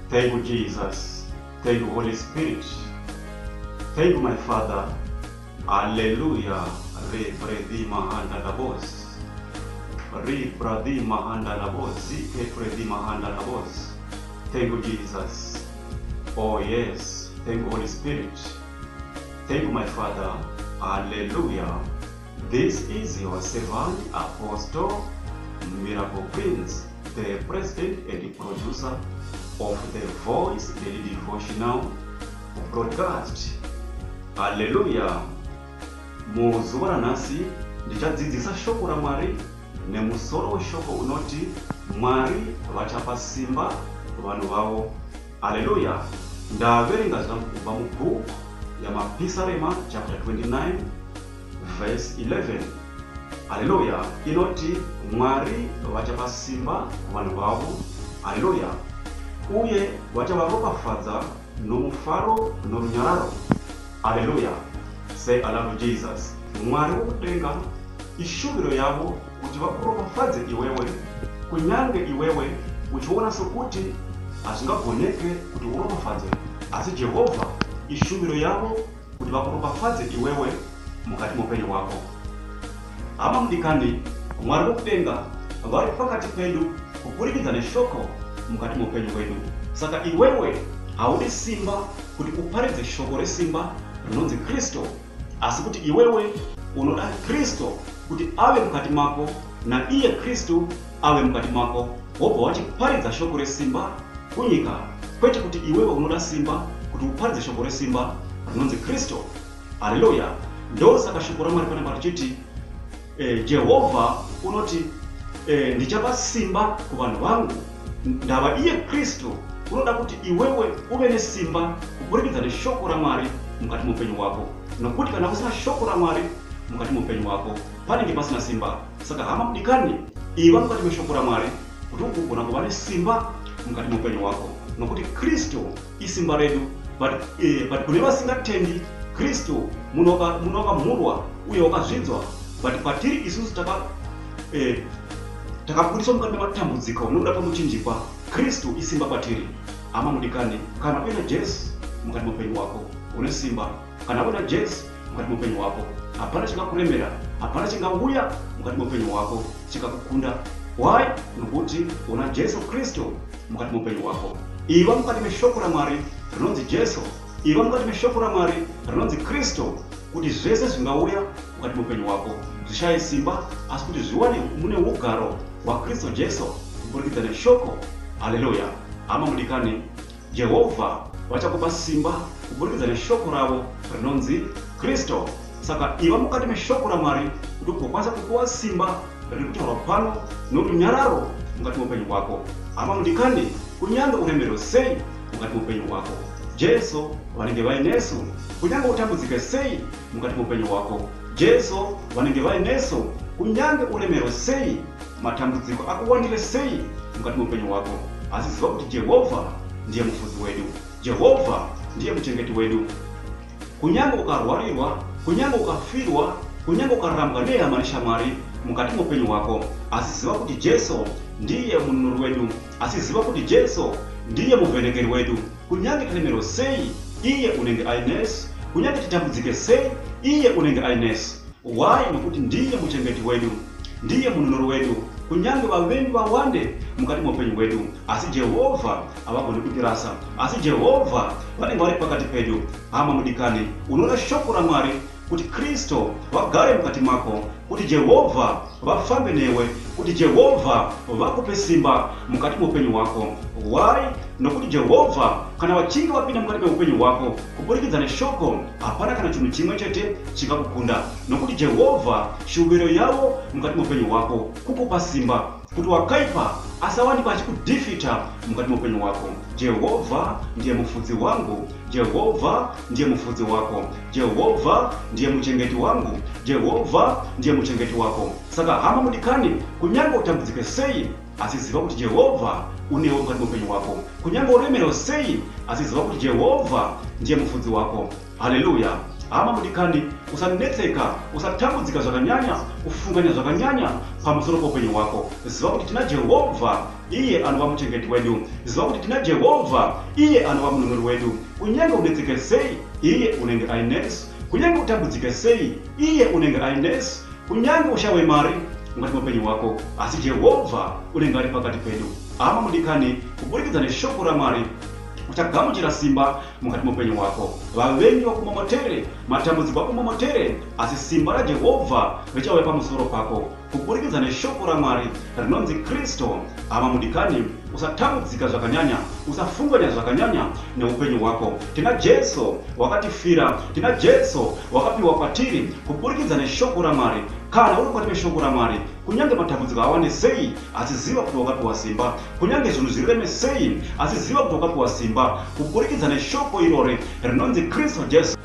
Thank you, Jesus. Thank you, Holy Spirit. Thank you, my Father. Hallelujah. Re bredi mahanda labos. Re bradi mahanda labos. Zike bredi mahanda labos. Thank you, Jesus. Oh, yes. Thank you, Holy Spirit. Thank you, my Father. Hallelujah. This is your servant, Apostle Miracle Prince, the president and the producer of the Voice Daily Devotional broadcast. Hallelujah. Muzuva ranhasi ndichadzidzisa shoko raMwari nemusoro weshoko unoti Mwari vachapa simba vanhu vavo. Hallelujah. Ndaverenga zvangu kubva mubhuku yaMapisarema chapter 29 verse 11. Haleluya! Inoti Mwari vachapa simba kuvanhu vavo. Haleluya! Uye vachavaropafadza nomufaro norunyararo. Haleluya! Say I love Jesus. Mwari wokudenga ishuviro yavo kuti vakuropafadze iwewe, kunyange iwewe uchiona sokuti hazvingagoneke kuti uropafadzwe, asi Jehovha ishuviro yavo kuti vakuropafadze iwewe mukati moupenyu hwako. Hama mudikani, Mwari vokudenga vari pakati pedu kuburikidza neshoko mukati moupenyu hwedu. Saka iwewe haudi simba kuti uparidze shoko resimba rinonzi Kristu, asi kuti iwewe unoda Kristu kuti ave mukati mako, naiye Kristu ave mukati mako, wobva wachiparidza shoko resimba kunyika, kwete kuti iwewe unoda simba kuti uparidze shoko resimba rinonzi Kristu. Haleluya! Ndosaka shoko raMwari panapa richiti Jehovha unoti ndichapa simba kuvanhu vangu. Ndava iye Kristu unoda kuti iwewe uve nesimba kuburikidza neshoko raMwari mukati meupenyu hwako, nokuti kana usina shoko raMwari mukati meupenyu hwako panenge pasina simba. Saka hama mudikani, iva mukati meshoko raMwari kuti ugogona kuva nesimba mukati meupenyu hwako, nokuti Kristu isimba redu. But kune vasingatendi Kristu munhu wakamhurwa uye wakazvidzwa, but kwatiri isusu takabudiswa mukati mematambudziko nokuda kwemuchinjikwa. Kristu isimba kwatiri. Hama mudikani, kana uina Jesu mukati meupenyu hwako une simba. Kana uina Jesu mukati meupenyu hwako hapana chingakuremera, hapana chingauya mukati meupenyu hwako chingakukunda. Why? Nokuti una Jesu Kristu mukati meupenyu hwako. Iva mukati meshoko raMwari rinonzi Jesu. Iva mukati meshoko raMwari rinonzi Kristu, kuti zvese zvingauya mukati meupenyu hwako zvishaye simba, asi kuti zviwane mune ugaro hwaKristu Jesu kuburikidza neshoko. Haleluya! Hama mudikani, Jehovha vachakupa simba kuburikidza neshoko ravo rinonzi Kristu. Saka iva mukati meshoko raMwari kuti ugokwanisa kupuwa simba riri kutaurwa pano norunyararo mukati meupenyu hwako. Hama mudikani, kunyange uremerwe sei mukati meupenyu hwako, Jesu vanenge vainesu. Kunyange utambudzike sei mukati meupenyu hwako, Jesu vanenge vainesu. Kunyange uremerwe sei, matambudziko akuwandire sei mukati meupenyu hwako, asi ziva kuti Jehovha ndiye mufudzi wedu. Jehovha ndiye muchengeti wedu. Kunyange ukarwarirwa, kunyange ukafirwa, kunyange ukarambwa nehama neshamwari mukati meupenyu hwako, asi ziva kuti Jesu ndiye mununuri wedu. Asi ziva kuti Jesu ndiye muvhenekeri wedu. Kunyange tiremerwe sei, iye unenge ainesu. Kunyange titambudzike sei, iye unenge ainesu. Why? Nokuti ndiye muchengeti wedu, ndiye mununuri wedu. Kunyange vavengi vawande mukati meupenyu hwedu, asi Jehovha havagoni kutirasa. Asi Jehovha vanenge vari pakati pedu. Hama mudikani, unoda shoko raMwari kuti Kristu vagare mukati mako, kuti Jehovha vafambe newe, kuti Jehovha vakupe simba mukati meupenyu hwako. Why? Nokuti Jehovha kana vachinge vapinda mukati meupenyu hwako kuburikidza neshoko, hapana kana chinhu chimwe chete chingakukunda. Nokuti Jehovha shuviro yavo mukati meupenyu hwako kukupa simba, kuti wakaipa asawanikwa achikudhifita mukati meupenyu hwako. Jehovha ndiye mufudzi wangu, Jehovha ndiye mufudzi wako, Jehovha ndiye muchengeti wangu, Jehovha ndiye muchengeti wako. Saka hama mudikani, kunyange utambudzike sei, asi ziva kuti Jehovha unewe mukati meupenyu hwako. Kunyange uremerwe sei, asi ziva kuti Jehovha ndiye mufudzi wako. Haleluya! Hama mudikani, usanetseka, usatambudzika zvakanyanya, kufunganya zvakanyanya pamusoro poupenyu hwako. Ziva kuti tina Jehovha, iye anova muchengeti wedu. Ziva kuti tina Jehovha, iye anova mununuri wedu. Kunyange unetseke sei, iye unenge ainesu. Kunyange utambudzike sei, iye unenge ainesu. Kunyange ushawe mari mukati meupenyu hwako, asi Jehovha unenge ari pakati pedu. Hama mudikani, kuburikidza neshoko raMwari uchagamuchira simba mukati meupenyu hwako. Vavengi vakumomotere, matambudziko akumomotere, asi simba raJehovha richauya pamusoro pako kuburikidza neshoko raMwari rinonzi Kristu. Hama mudikani, usatambudzika zvakanyanya, usafunganya zvakanyanya neupenyu hwako. Tina Jesu wakatifira, tina Jesu wakapiwa kwatiri kuburikidza neshoko raMwari. Kana uri mukati meshoko raMwari, kunyange matambudziko awane sei, asi ziva kuti wakapiwa simba. Kunyange zvinhu zvireme sei, asi ziva kuti wakapiwa simba kuburikidza neshoko irori rinonzi Kristu Jesu.